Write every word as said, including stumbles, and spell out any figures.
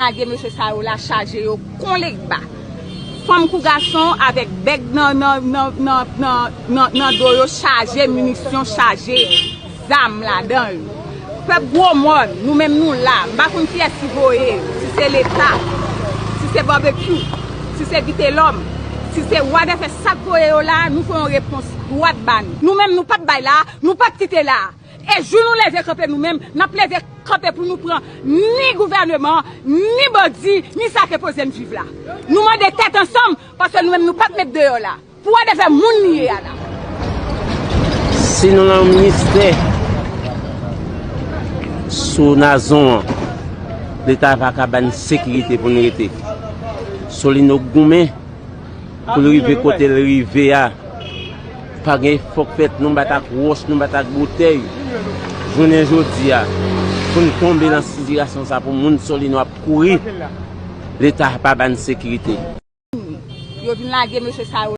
Lage mesye sa yo la chaje yo kon legba. Fanm kou gason avèk bèg nan, nan, nan, nan, nan, nan, nan do yo chaje minisyon, chaje zam ladan yo. Pèp Gwo Mòn, nou menm nou la. M pa konn kiyès ki voye, si se Leta, si se Barbecue, si se Vitelòm, si se whatever sa k voye yo la, nou fè yon repons dwat ba nou. Nou menm nou p ap bay la, nou p ap kite la. E jou nou leve kanpe nou menm, n ap leve kanpe pou nou pran ni gouvèneman, ni bandi, ni sa ke poze n viv la. Nou mande tèt ansanm, paske nou menm nou p ap met deyò la. Pou wè de fè moun li ye a la. Si nou nan yon ministè sou nazon an, Leta pa ka ba n sekirite pou n rete. Solino goumen pou l rive kote l rive a. Pa gen efò k fèt, nou bat ak wòch, nou bat ak boutèy. Jounen jodi a, pou n tonbe nan sitiyasyon sa pou moun Solino ap kouri, Leta pa ba n sekirite. Yo vin lage mesye sa yo